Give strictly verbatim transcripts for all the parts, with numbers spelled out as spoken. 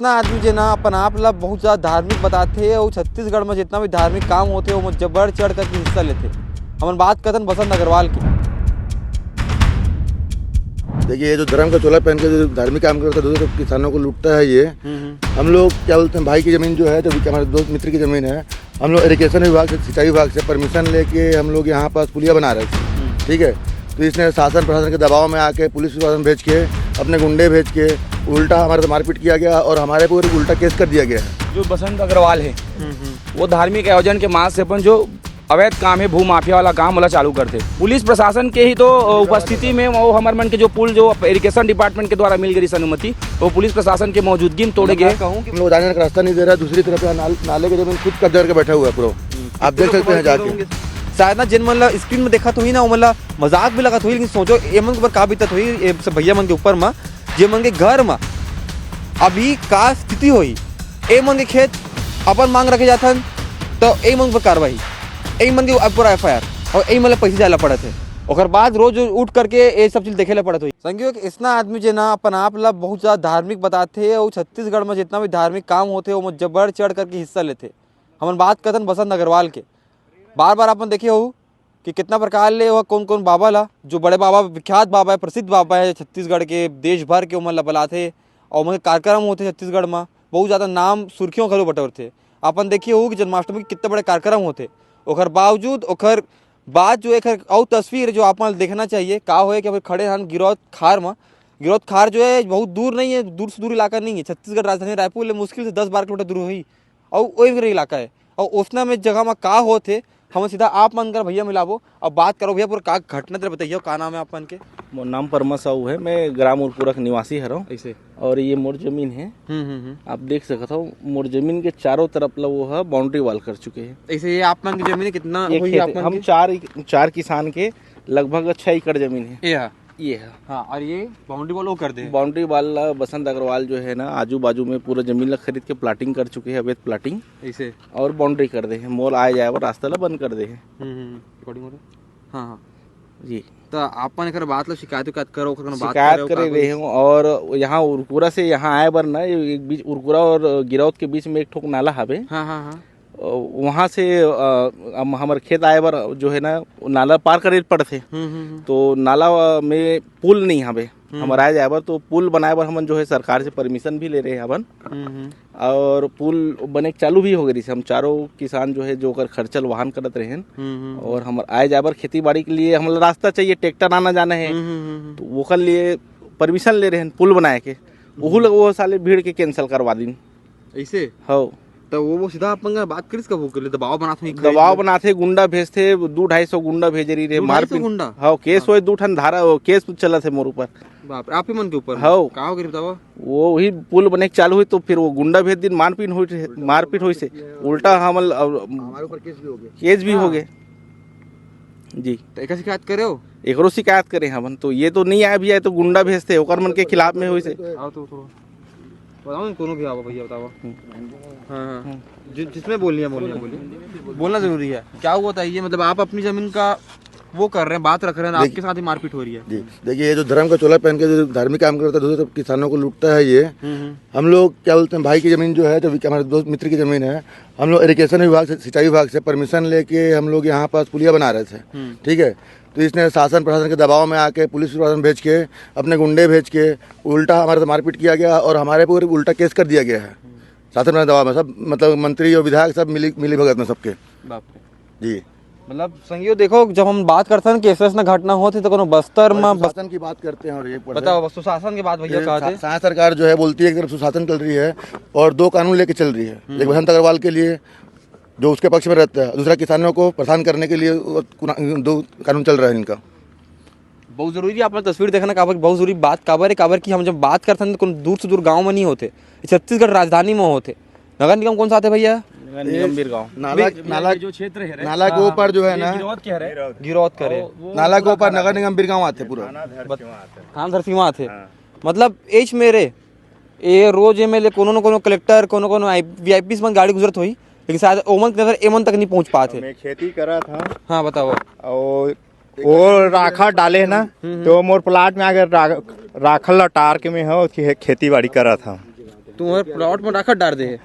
इतना आदमी जे ना अपन आप ला बहुत ज्यादा धार्मिक बताथे अउ छत्तीसगढ़ में जितना भी धार्मिक काम होथे, ओमा जबर चढ़ करके हिस्सा लेथे। हमन बात करथन बसंत अग्रवाल की। देखिए, ये जो धर्म का चोला पहन के जो धार्मिक काम करता है, दूसरे किसानों को लूटता है ये। हम्म, हम्म। हम लोग क्या बोलते हैं, भाई की जमीन जो है, जो कि हमारे दोस्त मित्र की जमीन है, हम लोग इरिगेशन विभाग से, सिंचाई विभाग से परमिशन लेके हम लोग यहाँ पास पुलिया बना रहे थे। हम्म। ठीक है, तो इसने शासन प्रशासन के दबाव में आके पुलिस प्रशासन भेज के, अपने गुंडे भेज के, उल्टा हमारे से मारपीट किया गया और हमारे पे उल्टा केस कर दिया गया है। जो बसंत अग्रवाल है, हम्म, हम्म। वो धार्मिक आयोजन के माध्यम से अपन जो अवैध काम है, भू माफिया वाला काम, वाला चालू करते। पुलिस प्रशासन के ही तो, अ, उपस्थिति में वो हमर मन के जो पुल जो इरिगेशन डिपार्टमेंट के द्वारा मिल गई अनुमति, वो पुलिस प्रशासन के मौजूदगी में तोड़े गए। हम लोग जाने का रास्ता नहीं दे रहा है, दूसरी तरफ यहाँ नाल-, नाले के जमीन खुद कब्जा करके बैठा हुआ है पूरा। हम्म। आप देख सकते हैं जाके। शायद ना जिन मन ला स्क्रीन में देखत होही ना, वो मन ला मजाक भी लगत होही, लेकिन सोचो ये मन के ऊपर का बीतत होही, ये सब भैया मन के ऊपर मा, जे मन के घर मा अभी का स्थिति होही, ए मन के खेत अपन मांग रखे जाथन, तो ए मन पर कार्रवाई, ए मन के ऊपर एफ आई आर और ए मन ला पैसे जाए ला पड़त है। ओकर बाद रोज उठ करके ये सब चीज देखे ला पड़त होही। संगियो, एक इसना आदमी जे ना अपन आप ला बहुत ज्यादा धार्मिक बताथे और छत्तीसगढ़ में जितना भी धार्मिक काम होथे, ओमा जबर चढ़ करके हिस्सा लेथे। हमन बात करथन बसंत अग्रवाल के। बार बार अपन देखे हो कि कितना प्रकार ले वह कौन कौन बाबा ला, जो बड़े बाबा, विख्यात बाबा है, प्रसिद्ध बाबा है छत्तीसगढ़ के, देश भर के, ओमन ला बलाथे और ओमन के कार्यक्रम होथे छत्तीसगढ़ में, बहुत ज्यादा नाम सुर्खियों घलो बटोरथे। अपन देखे हो कि जन्माष्टमी के कितना बड़े कार्यक्रम होथे, ओकर बावजूद ओकर बाद जो एक अउ तस्वीर जो आप मन देखना चाहिए, का होए कि अभी खड़े हन गिरौद खार में। गिरौद खार जो है बहुत दूर नहीं है, दूर से दूर इलाका नहीं है, छत्तीसगढ़ राजधानी रायपुर ले मुश्किल से दस बारह किलोमीटर दूर होही। अउ ओही मेर इलाका है। अउ ओसना में जगह में का होत हे, हमन सीधा आप मन कर भैया मिलाबो। अब बात करो भैया, पूरा का घटना तेरा बताइए, का नाम है आप मन के? मोर नाम परमा साहू है, मैं ग्राम उरकुरा के निवासी हरव। ऐसे? और ये मोर जमीन है। हम्म, हम्म, हम्म। आप देख सकत हो, मोर जमीन के चारों तरफ ला वो है बाउंड्री वॉल कर चुके हैं। ऐसे ये आप मन की जमीन है, कितना ये होई खेत आप है, मन हम के? चार, चार किसान के लगभग छह एकड़ जमीन है। ये है। ये है। हाँ, और ये बाउंड्री वॉल वो कर दे। बाउंड्री वॉल ला बसंत अग्रवाल जो है ना, आजू बाजू में पूरा जमीन ला खरीद के प्लाटिंग कर चुके हैं, अवैध प्लाटिंग। ऐसे? और बाउंड्री कर दे हैं, मोर आए जाए बर रास्ता ला बंद कर दे हैं। हम्म, हम्म, रिकॉर्डिंग हो रहा है? हाँ, हाँ। जी। तो आप मन एकर बात ला शिकायत उकायत करो, ओकर कोनो बात शिकायत करे हो करे का रहे कोई? हूँ, और यहाँ उरकुरा से यहाँ आए बर ना, ये एक बीच उरकुरा और गिरौद के बीच में एक ठोक नाला हवे। हाँ, हाँ, हाँ। अ, वहाँ से, अ, हम, हमर खेत आए बर जो है ना, नाला पार करे पड़थे। हम्म, हम्म, हम्म। तो नाला में पुल नहीं हवे। हम्म। हमर आए जाए बर, तो पुल बनाए बर हमन जो है सरकार से परमिशन भी ले रहे हवन। हम्म, हम्म। और पुल बने के चालू भी हो गए रहिस। हम चारों किसान जो है, जो ओकर खर्चल वहन करत रहेन, हम्म, हम्म, हम्म। और हमर आए जाए बर खेती बाड़ी के लिए हमला रास्ता चाहिए, ट्रैक्टर आना जाना है, हम्म, हम्म, हम्म, हम्म। तो ओकर लिए परमिशन ले रहेन पुल बनाए के। ओहू हम्म। लोग वो साले भीड़ के कैंसिल करवा दिन। ऐसे? हौ। तो वो, वो सीधा अपन का बात करिस का, वो के लिए दबाव बनात होही, दबाव बनाथे, गुंडा भेजथे, दू ढाई सौ गुंडा भेजे रही रे, दू ढाई सौ मारपीट। गुंडा? हौ, केस हाँ। होए, दू ठन धारा, वो केस चलत हे मोर ऊपर। बाप रे, आप ही मन के ऊपर? हौ। का हो गए बतावा? वो वही पुल बने के चालू हुई तो फिर वो गुंडा भेज दिन, मारपीट हुई, मारपीट हुई से। उल्टा हमल, अब हमारे ऊपर केस भी हो गए। केस भी हाँ। हो गए। जी। तो एकर शिकायत करे हो? एकरो शिकायत करे हमन, तो ये तो नहीं आए भी आए तो गुंडा भेजते, ओकर मन के खिलाफ में होई से। आओ तो थोड़ा। बताओ ना, कोनो भी आओ भैया, बताओ। हम्म। हाँ, हाँ। हम्म। जि-, जिसमें बोलनी है, बोलनी है, बोलिए। बोलना जरूरी है। क्या हुआ था ये, मतलब, आप अपनी जमीन का वो कर रहे हैं, बात रख रहे हैं, देख-, आपके साथ ही मारपीट हो रही है। जी, देखिए, ये जो धर्म का चोला पहन के जो धार्मिक काम करता है, दूसरे किसानों को लूटता है ये। हम्म, हम्म। हम लोग, क्या बोलते हैं, भाई की जमीन जो है, जो कि हमारे दोस्त मित्र की जमीन है, हम लोग इरिगेशन विभाग से, सिंचाई विभाग से परमिशन लेके हम लोग यहाँ पास पुलिया बना रहे थे। हम्म। ठीक है, तो इसने शासन प्रशासन के दबाव में आके पुलिस प्रशासन भेज के, अपने गुंडे भेज के, उल्टा हमारे से मारपीट किया गया और हमारे पर उल्टा केस कर दिया गया है। शासन प्रशासन दबाव में सब, मतलब, मंत्री और विधायक सब मिली, मिली भगत में सबके। बाप रे। जी। मतलब, संगियो, देखो, जब हम बात करते हैं कि ऐसा, ऐसा घटना होती तो कोनो बस्तर और में बस- सुशासन की बात करते हैं और ये पढ़ रहे बताओ, हैं। बस सुशासन की बात भैया ये कहा शा-, थे। शासन सरकार जो है बोलती है, एक तरफ सुशासन चल रही है और दो कानून लेके चल रही है। हम्म। एक बसंत अग्रवाल के लिए, जो उसके पक्ष में रहता है, दूसरा किसानों को परेशान करने के लिए वो कुना-, दो कानून चल रहा है इनका। बहुत जरूरी है आप लोग तस्वीर देखना, काबर, बहुत जरूरी बात काबर है, काबर कि हम जब बात करते हैं तो कोनो दूर से दूर गांव में नहीं होते, ये छत्तीसगढ़ राजधानी में होते। नगर निगम कौन सा आते भैया? नगर निगम ये बिरगांव। नाला, बिर-, नाला, ये जो क्षेत्र है रे, नाला के हाँ, ऊपर जो है ये ना, गिरौद के हरे। गिरौद करे। और वो नाला के पूरा ऊपर खराब नगर है। निगम बिरगांव आते पूरा। थाना धरसीवा आते। थाना धरसीवा आते। हाँ। मतलब, एच मेरे, ये रोज एम एल ए, कोनो न कोनो कलेक्टर, कोनो कोनो आई-, वी आई पी मन गाड़ी गुजरत होही, लेकिन शायद ओमन के नजर एमन तक नहीं पहुंच पाते। मैं खेती करा था। हाँ, बताओ। और वो राखा डाले ना, हम्म, हम्म। तो मोर प्लाट में आके रा-, राखल लटार के में हो, खे-, खेती बाड़ी करा था। तुम्हर प्लॉट में राखड़ डार दे हे।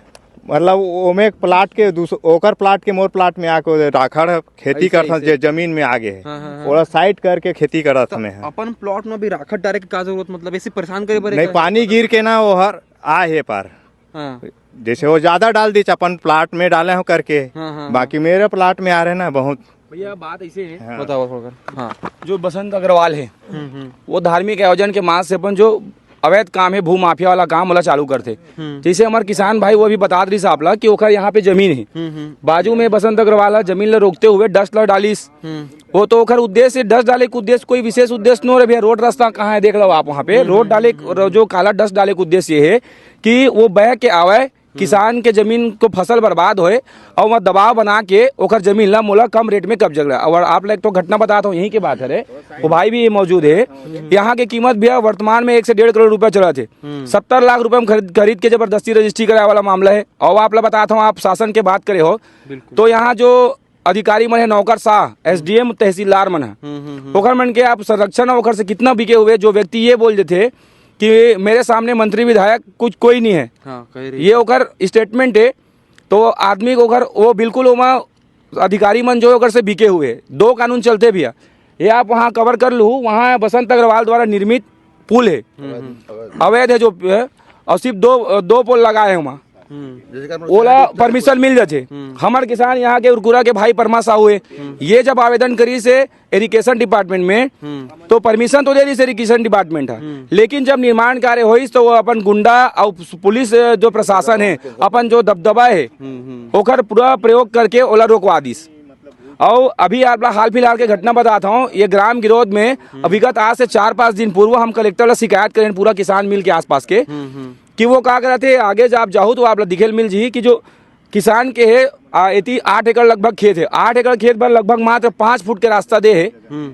मतलब ओमे एक प्लाट के दूस-, ओकर प्लाट के मोर प्लाट में आके राखड़ ह, खेती ऐसे, करथन, ऐसे। जे जमीन में आगे हे, हाँ, हाँ, हाँ। ओला साइड करके खेती करत हमें, हाँ। अपन प्लॉट में भी राखड़ डारे के का जरूरत, मतलब ऐसे परेशान करे बर नहीं, का? पानी गिर के ना ओहर आ हे पार। हाँ। जैसे वो ज्यादा डाल दीच अपन प्लाट में डाले हो करके, हाँ, हाँ, बाकी हाँ। मेरे प्लाट में आ रहे ना बहुत। भैया, बात ऐसे है, हाँ। बताओ थोड़ा। हाँ। जो बसंत अग्रवाल है, हम्म, हम्म। वो धार्मिक आयोजन के मास से अपन जो अवैध काम है, भू माफिया वाला काम, ओला चालू करथे। हम्म। जैसे हमार किसान भाई वो अभी बतात रहिस आप ला कि ओखर यहाँ पे जमीन है, हम्म, हम्म। बाजू में बसंत अग्रवाल ह जमीन ला रोकते हुए डस्ट ला डालिस। हम्म। वो तो ओखर उद्देश्य, डस्ट डाले के उद्देश्य, कोई विशेष उद्देश्य नो रहे भैया। रोड रास्ता कहाँ है, देख लो आप वहाँ पे। हम्म, रोड हम्म, डाले, हम्म, हम्म। जो काला डस्ट डाले के उद्देश्य ये है कि वो बह के आवे, हम्म। किसान के जमीन को फसल बर्बाद होए और वहाँ दबाव बना के ओकर जमीन ला मोला कम रेट में कब्जा करा। और आप ला एक तो घटना बताता हूँ, यहीं के बात है रे, वो भाई भी ये मौजूद है। हम्म। यहाँ के कीमत भैया वर्तमान में एक से डेढ़ करोड़ रुपया चलत हे। हम्म। सत्तर लाख रुपया में खरीद, खरीद के जबरदस्ती रजिस्ट्री कराए वाला मामला है। और आप ला बताता हूँ, आप शासन के बात करे हो, बिल्कुल। तो यहाँ जो अधिकारी मन है, नौकरशाह, एसडीएम, तहसीलदार मन है, हम्म, हम्म, हम्म। ओकर मन के आप संरक्षण, ओकर से कितना बिके हुए, जो व्यक्ति ये बोल देथे कि मेरे सामने मंत्री विधायक कुछ कोई नहीं है, हाँ, कह रही ये है। ओकर स्टेटमेंट है, तो आदमी को ओकर, वो बिल्कुल ओमा अधिकारी मन जो ओकर से बिके हुए, दो कानून चलते भैया। ये आप वहाँ कवर कर लू, वहाँ बसंत अग्रवाल द्वारा निर्मित पुल है, हम्म, हम्म। अवैध है जो है, और सिर्फ दो, दो पोल लगाए हैं वहाँ। हम्म। ओला परमिशन मिल जाथे। हम्म। हमर किसान यहाँ के उरकुरा के भाई परमा साहू है, हम्म। ये जब आवेदन करी से इरिगेशन डिपार्टमेंट में, हम्म। तो परमिशन तो दे दिस इरिगेशन डिपार्टमेंट है, हम्म। लेकिन जब निर्माण कार्य होइस तो वो अपन गुंडा और पुलिस, जो प्रशासन है, अपन जो दबदबा है, हम्म, हम्म। ओकर पूरा प्रयोग करके ओला रोकवा दिस। और अभी आप ला हाल फिलहाल के घटना बताता हूँ, ये ग्राम गिरोध में हम्म। विगत आज से चार पाँच दिन पूर्व हम कलेक्टर ला शिकायत करें, पूरा किसान मिल के आसपास के, हम्म, हम्म। कि वो का करत हे, आगे जब आप जाहू तो आप ला दिखेल मिल जही कि जो किसान के हे, आ, एती आठ एकड़ लगभग खेत है, आठ एकड़ खेत बर लगभग मात्र पाँच फुट के रास्ता दे है, हम्म।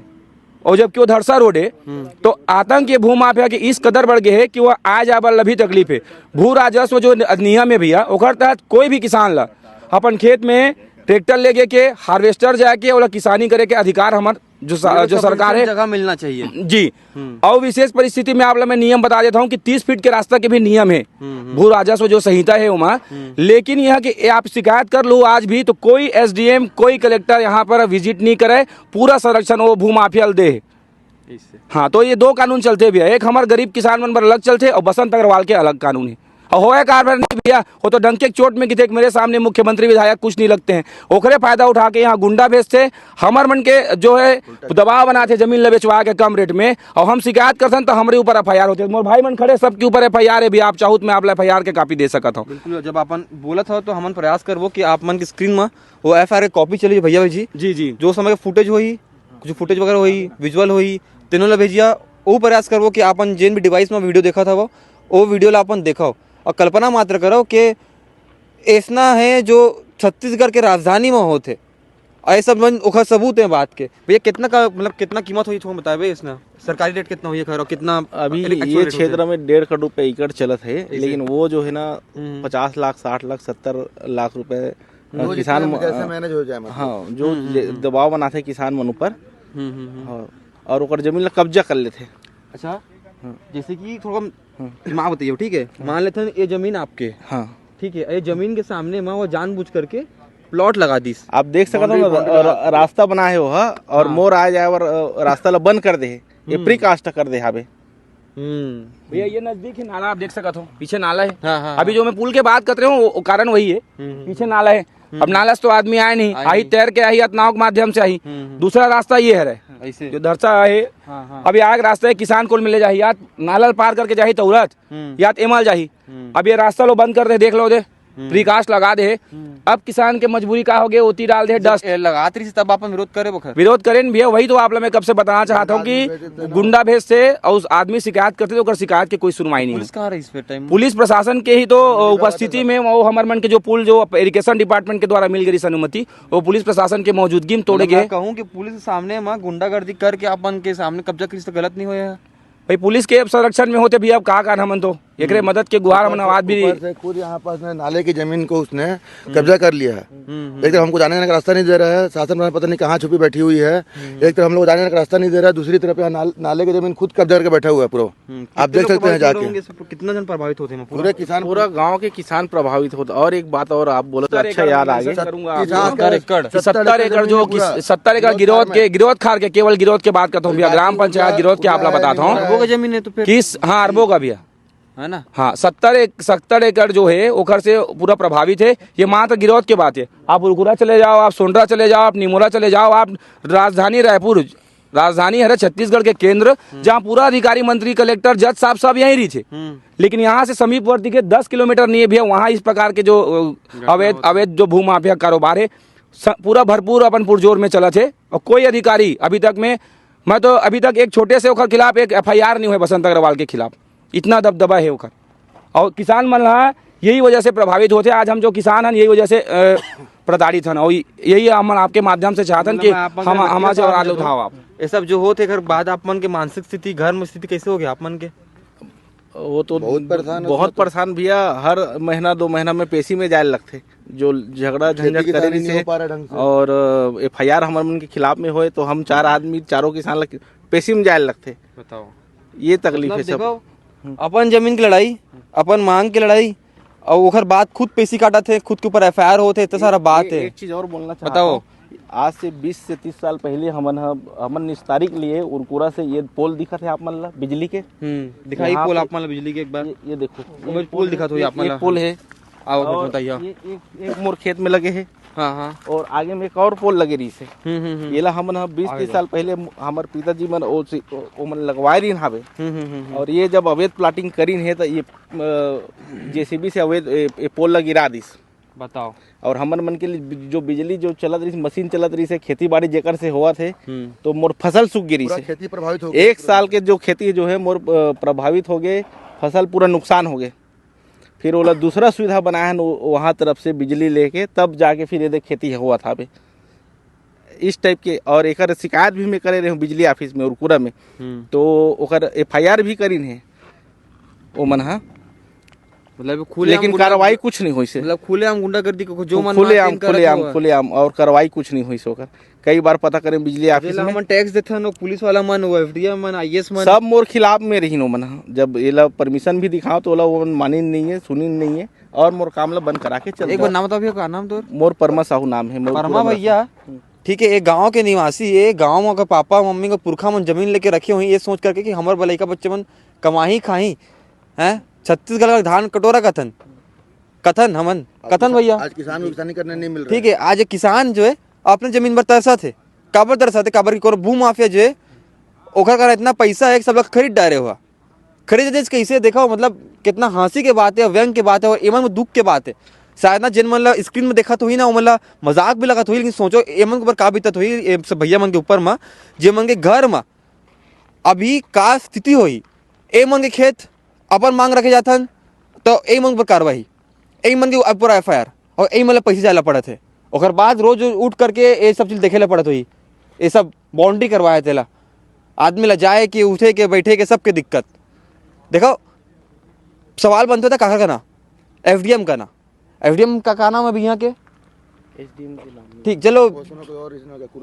और जबकि वो धरसा रोड है, हम्म। तो आतंक ये भू माफिया के इस कदर बढ़ गए है कि वो आए जाए बर भी तकलीफ है। भू राजस्व जो अधिनियम है भैया, ओकर तहत कोई भी किसान ला अपन खेत में ट्रैक्टर लेके के हार्वेस्टर जाके ओला किसानी करे के अधिकार हमर जो सा-, मतलब जो सब सरकार है, जगह मिलना चाहिए। जी। हम्म। और विशेष परिस्थिति में आप लोग मैं नियम बता देता हूँ कि तीस फीट के रास्ता के भी नियम है। हम्म, हम्म। भू राजस्व जो संहिता है ओमा। हम्म। लेकिन यहाँ के आप शिकायत कर लो आज भी तो कोई एसडीएम, कोई कलेक्टर यहाँ पर विजिट नहीं करे, पूरा संरक्षण वो भू माफिया ल दे। इससे। हाँ, तो ये दो कानून चलते भैया, एक हमारे गरीब किसान मन बर अलग चलते और बसंत अग्रवाल के अलग कानून है। और होए कारवाई नहीं भैया, वो तो डंके के चोट में किथे कि मेरे सामने मुख्यमंत्री विधायक कुछ नहीं लगते हैं, ओकरे फायदा उठा के यहाँ गुंडा भेजते, हमर मन के जो है दबाव बनाते जमीन ले बेचवा के कम रेट में, और हम शिकायत करथन तो हमरे ऊपर एफआईआर होते। मोर भाई मन खड़े, सबके ऊपर एफआईआर है भैया, आप चाहू तो मैं आप एफआईआर के कॉपी दे सकत हूँ। बिल्कुल, जब अपन बोलत हो तो हमन प्रयास करबो कि आप मन की स्क्रीन में वो एफआईआर की कॉपी चली भैया जी। जी, जी। जो समय फुटेज होही, कुछ फुटेज वगैरह होही, विजुअल होही, तेनो ला भेजिया। वो प्रयास करबो कि आपन जेन भी डिवाइस में वीडियो देखत हवो, वो वीडियो ला अपन देखो और कल्पना मात्र करो कि ऐसना है जो छत्तीसगढ़ के राजधानी में होत है। और ये सब मन ओखर सबूत है बात के। भैया, कितना का, मतलब, कितना कीमत होही, थोड़ा बताए भैया, इसना सरकारी रेट कितना होही एखर और कितना अभी एक्चुअल ये रेट होथे? क्षेत्र में डेढ़ करोड़ रुपए एकड़ चलत है, ऐसे। लेकिन वो जो है ना, हम्म। पचास लाख, साठ लाख, सत्तर लाख रुपए, अ, वो किसान जितना म-, जैसे अ, मैनेज हो जाए, मतलब। हाँ, जो हम्म, हम्म, जे-, हम्म। दबाव बनाते किसान मन ऊपर, हम्म, हम्म, हम्म। हाँ, और ओकर जमीन ला कब्जा कर लेते। अच्छा, हाँ। जैसे कि थोड़ा हाँ। दिमाग बताइए, ठीक है? हाँ। मान लेते हैं ये जमीन आपके, हाँ। ठीक है, ये जमीन के सामने में वो जानबूझ करके प्लॉट लगा दीस। आप देख सकत हो ना, बाउंड्री, बाउंड्री रा-, लगा रास्ता बना है वो, हाँ, और हाँ। मोर आए जाए बर, अ, रास्ता ला बंद कर दे है। ये हम्म। प्रीकास्ट कर दे हावे। हम्म। भैया, ये नजदीक ही नाला आप देख सकत हो, पीछे नाला है। हाँ, हाँ, अभी हाँ। जो मैं पुल के बात कर रहे हूँ, वो, वो कारण वही है। हम्म, हम्म, पीछे हम्म। नाला है। हम्म, अब हम्म। नाला से तो आदमी आए नहीं, आए आई नहीं। तैर के आई, या नाव के माध्यम से आई। हम्म, हम्म। दूसरा रास्ता ये है, ऐसे। जो धरसा है। हाँ, हाँ, अभी हाँ। आग रास्ता है, किसान कोल मिले जाही, या नाला पार करके जाही तौरत, हम्म। या एमल जाही। हम्म। अब ये रास्ता लो बंद कर दे, देख लो दे। हम्म। प्रीकास्ट लगा दे। हम्म। अब किसान के मजबूरी का हो गए, ओती डाल दे जब डस्ट। ए, लगात रही तब आप विरोध करे बखर। विरोध करें भैया, वही तो आप लोग मैं कब से बताना चाहता हूँ कि गुंडा भेज से और उस आदमी शिकायत करते थे, ओकर शिकायत के कोई सुनवाई नहीं पुलिस है। कहाँ रही इस पे टाइम? पुलिस प्रशासन के ही तो उपस्थिति में वो हमर मन के जो पुल जो इरिगेशन डिपार्टमेंट के द्वारा मिल गई अनुमति, वो पुलिस प्रशासन के मौजूदगी में तोड़े मतलब मैं गए। कहूँ कि पुलिस के सामने में गुंडागर्दी करके अपन के सामने कब्जा करी तो गलत नहीं होया है? भाई, पुलिस के अब संरक्षण में होते भैया, अब का कारण हमन तो एकरे मदद के गुहार हमन आवाज भी ऊपर से खुद यहाँ पास ने नाले की जमीन को उसने कब्जा कर लिया है। एक तरफ हमको जाने आने का रास्ता नहीं दे रहा है, शासन प्रशासन पता नहीं कहाँ छुपी बैठी हुई है। एक तरफ हम लोग जाने आने का रास्ता नहीं दे रहा है, दूसरी तरफ यहाँ नाल-, नाले की जमीन खुद कब्जा करके बैठा हुआ है पूरा। आप देख सकते हैं जाके। कितना जन प्रभावित होते हैं पूरा? पूरे किसान, पूरा गांव के किसान प्रभावित होते। और एक बात और आप बोले तो अच्छा याद आ गई। सत्तर एकड़, सत्तर एकड़ जो, सत्तर एकड़ गिरौद के, गिरौद खार के, केवल गिरौद के बात करता हूँ भैया, ग्राम पंचायत गिरौद के आप ला बताता हूँ। अरबों का जमीन है तो फिर किस, हाँ, अरबों का भैया, है ना? हाँ, सत्तर एक, सत्तर एकड़ जो है, ओखर से पूरा प्रभावित है। ये मात्र गिरौद के बात है। आप उरकुरा चले जाओ, आप सोंडरा चले जाओ, आप निमोरा चले जाओ, आप राजधानी रायपुर, राजधानी हरे छत्तीसगढ़ के केंद्र, जहाँ पूरा अधिकारी, मंत्री, कलेक्टर, जज साहब सब यहीं रहिथे। लेकिन यहाँ से समीपवर्ती के दस किलोमीटर नहीं है भैया, वहाँ इस प्रकार के जो, अ, अवैध, अवैध जो भूमाफिया कारोबार है, स-, पूरा भरपूर अपन पुरजोर में चलत हे। और कोई अधिकारी अभी तक में, मैं तो अभी तक एक छोटे से ओकर खिलाफ एक एफ आई आर नहीं हुए बसंत अग्रवाल के खिलाफ, इतना दबदबा है ओकर। और किसान मन ह यही वजह से प्रभावित होथे। आज हम जो किसान हन, यही वजह से, अ, प्रताड़ित हन। और यही हम आपके माध्यम से चाहत हन कि मतलब, मैं आप मन हम, के हमारे से और आगे उठाओ आप। ये सब जो होत हे, एकर बाद आप मन के मानसिक स्थिति, घर में स्थिति कैसे हो गया आप मन के? वो तो बहुत परेशान हो बहुत जाते। परेशान भैया, हर महीना दो महीना में पेशी में जाए लगथे, जो झगड़ा खेती झंझट करे किसानी नहीं रहिसे हो पा रहा ढंग से। और एफ आई आर हमर मन के खिलाफ में होए तो हम चार आदमी, चारों किसान लग पेशी में जाए लगथे। बताओ। ये तकलीफ मतलब है सब। देखो, हम्म। अपन जमीन की लड़ाई, अपन मांग की लड़ाई, और ओकर बाद खुद पेशी काटत हे, खुद के ऊपर एफ आई आर होत हे, इतना सारा बात हे। एक चीज और बोलना चाहता बताओ। हूँ, आज से बीस से तीस साल पहले हमन ह, हमन निस्तारी के लिए उरकुरा से ये पोल दिखत हे आप मन ला बिजली के। हम्म, दिखाई यहाँ पोल पे आप मन ला बिजली के एक बार। ये, ये देखो, वो एक पोल दिखत होई ये, आप मन ये ला। पोल है। आओ, और बताइए। ये एक, एक मोर खेत में लगे है। हाँ, हाँ। और आगे में एक और पोल लगे रहिस है। हम्म, हम्म, हम्म। ये ला हमन ह बीस तीस साल पहले हमर पिताजी मन ओ से, ओ, ओ मन लगवाए रहिन हावे। हम्म, हम्म, हम्म, हम्म। और ये जब अवैध प्लाटिंग करिन है तो ये, अ, जे सी बी से अवैध ए, ए पोल ला गिरा दिस। बताओ। और हमर मन के लिए बि-, जो बिजली जो चलत रहिस, मशीन चलत रहिस है, खेती बाड़ी जेकर से होवत है, हम्म। तो मोर फसल सूख गिरिस पूरा है। खेती प्रभावित हो गई। एक साल के जो खेती जो है मोर, अ, प्रभावित हो गए, फसल पूरा नुकसान हो गए। फिर ओला दूसरा सुविधा बनाए हन, वो, वहाँ तरफ से बिजली लेके तब जाके फिर ये देख खेती होवत हावे। इस टाइप के, और एकर शिकायत भी मैं करे रहे हूँ बिजली ऑफिस में उरकुरा में, हम्म। तो ओकर एफ आई आर भी करिन है वो मन हा। मतलब खुलेआम लेकिन गुंडा-, कार्रवाई कुछ नहीं होइस हे। मतलब खुलेआम गुंडागर्दी को जो मन खुलेआम, मारते हैं, करत खुलेआम, हुआ। खुलेआम, और कार्रवाई कुछ नहीं होइस हे ओकर। कई बार पता करें बिजली ऑफिस जेला में। हमन टैक्स देथन, वो पुलिस वाला मन, वो एफ डी एम मन, आई ए एस मन। सब मोर खिलाफ में रहिन ओमन ह। जब एला परमिशन भी दिखाओ तो ओला ओमन मानिन नहीं है, सुनिन नहीं है और मोर काम ला बंद करा के चल एक बार जाओ। नाम बताओ भैया, का नाम तोर? मोर परमा साहू नाम है, मोर परमा पूरा भैया, हम्म। ठीक है, एक गांव के निवासी, ये गांव में अगर पापा मम्मी को पुरखा मन जमीन लेके रखे हुई, ये सोच करके कि हमर लइका बच्चे मन कमाही खाही, हैं? छत्तीसगढ़ का धान कटोरा कथन, कथन हमन, आज कथन किसान, भैया। आज किसान को किसानी करने नहीं मिल रहा ठीक है। है, आज एक किसान जो है अपने जमीन पर तरसत है। काबर तरसत है? काबर कि कोनो भू माफिया जो है, ओकर करा इतना पैसा है कि सब लोग खरीद डारे हुआ। खरीद देस कैसे? देखो, मतलब कितना हंसी के बात है, व्यंग के बात है और एमन में दुख के बात है। शायद ना जिन मन ला स्क्रीन में देखत होही ना, ओमन ला मजाक भी लगत होही, लेकिन सोचो एमन के ऊपर का बीतत होही, ए सब भैया मन के ऊपर मा, जे मन के घर मा अभी का स्थिति होही। एमन के खेत अपन मांग रखे जाथन, तो एमन के ऊपर कार्रवाई, एमन के ऊपर एफ आई आर और एमन ला पैसे जाए ला पड़त है। ओकर बाद रोज उठ करके ये सब चीज देखे ला पड़त होही, ये सब बाउंड्री करवाए तेला, आदमी ला जाए के, उठे के, बैठे के, सबके दिक्कत। देखो, सवाल बनते था काकर का ना, एफ डी एम का ना, एफ डी एम का, का नाम है अभी यहाँ के? एस डी एम के नाम है। ठीक, चलो,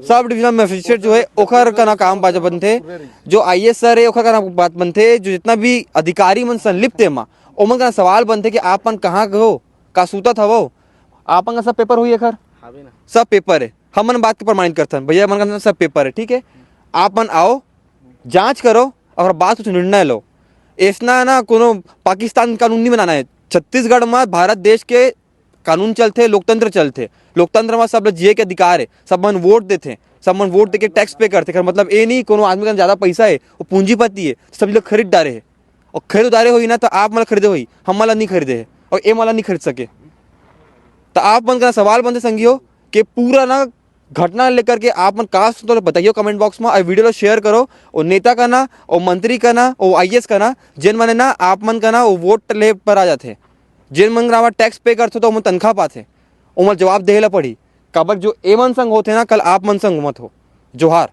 सब डिवीजनल मजिस्ट्रेट जो है, ओकर का ना काम बात बनते, जो आई ए एस सर है, ओकर का ना बात बनते, जो जितना भी अधिकारी मन संलिप्त है मा, ओमन का ना सवाल बनते कि आप मन कहाँ के हो, का सूतत हवो, आप मन का सब पेपर होई एकर? हावे ना। सब पेपर है, हमन बात के प्रमाणित करथन, भैया मन का सब पेपर है, ठीक है, आप मन आओ, जांच करो और बाद कुछ निर्णय लो। ऐसना ना कोनो पाकिस्तान कानून नहीं बनाना है। छत्तीसगढ़ में भारत देश के कानून चलथे, लोकतंत्र चलथे। लोकतंत्र में सब ल जिए के अधिकार है, सब मन वोट देथे, सब मन वोट देके टैक्स पे करथे। एकर मतलब ये नहीं कोनो आदमी का ज्यादा पैसा है, वो पूंजीपति है, सब लोग खरीद डारे है। और खरीद डारे होई ना तो आप मन ला खरीदे होई, हम मन ला नहीं खरीदे है और ये मन ला नहीं खरीद सके। तो आप मन का सवाल बनते संगी हो कि पूरा ना घटना लेकर के आप मन का सोचते हो, बताइए कमेंट बॉक्स में, और वीडियो ला शेयर करो। और नेता का ना, और मंत्री का ना, और आई ए एस का ना, जेन मन ना आप मन का ना वो वोट ले पर आ जाथे, जेन मन ना टैक्स पे करथे तो ओमन तनख्वाह पाथे, ओमन जवाब देहे ला पड़ी। काबर जो ए मन संग होथे ना, कल आप मन संग मत हो। जोहार।